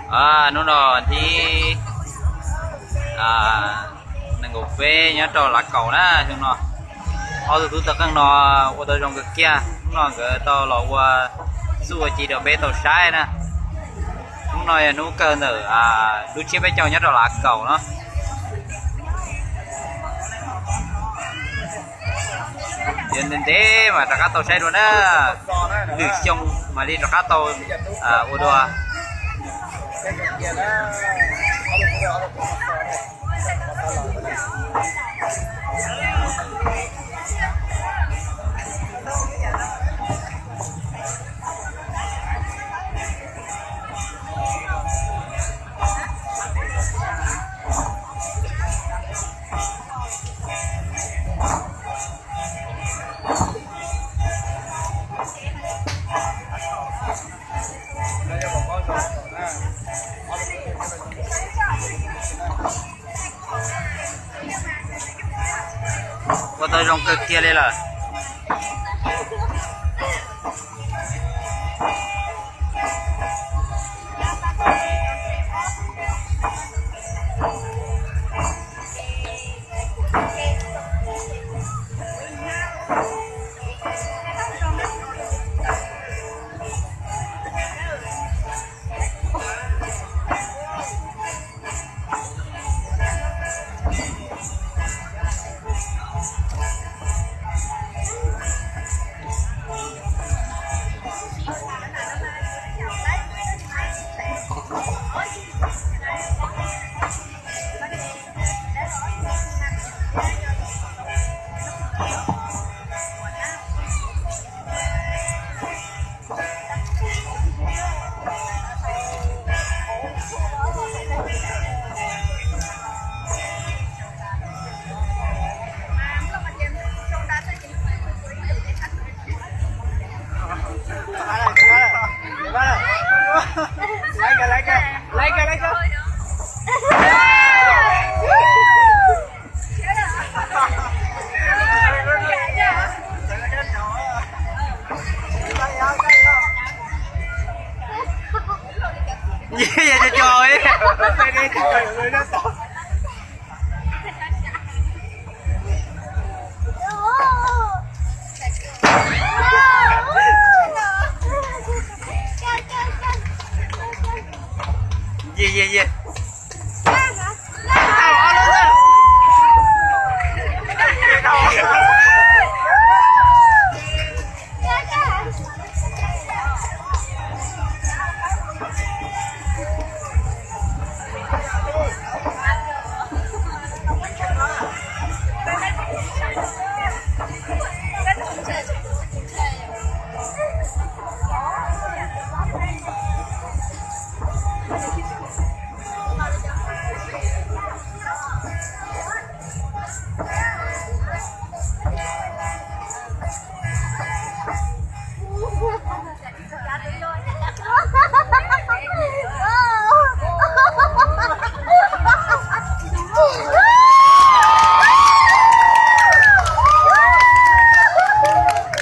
Hnub no thib nees nkaum peb nyob rau Lav Kaum na, xyoo no ob tug tub tawv qeej no ua tau zoo kawg kiag. Hnub no nkawd tau los ua txuj ua ci rau peb tau saib na. Hnub no yog hnub kawg ntawm lub tsiab peb caug nyob rau Lav Kaum no. Yog ntev ntev mas rov qab tau saib dua na, lwm xyoo mam li rov qab tau ua dua. Ua tau zoo kawg kiag li lawm.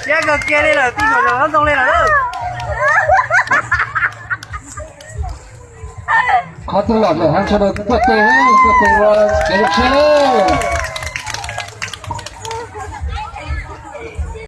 Siab kawg kiag li lawm, tij Nom Zoo Hab Ntoo li lawm. Qhov twg lom lawm hab sawv daws kuj tuaj tes, tuaj tes ua kev zoo siab lawm.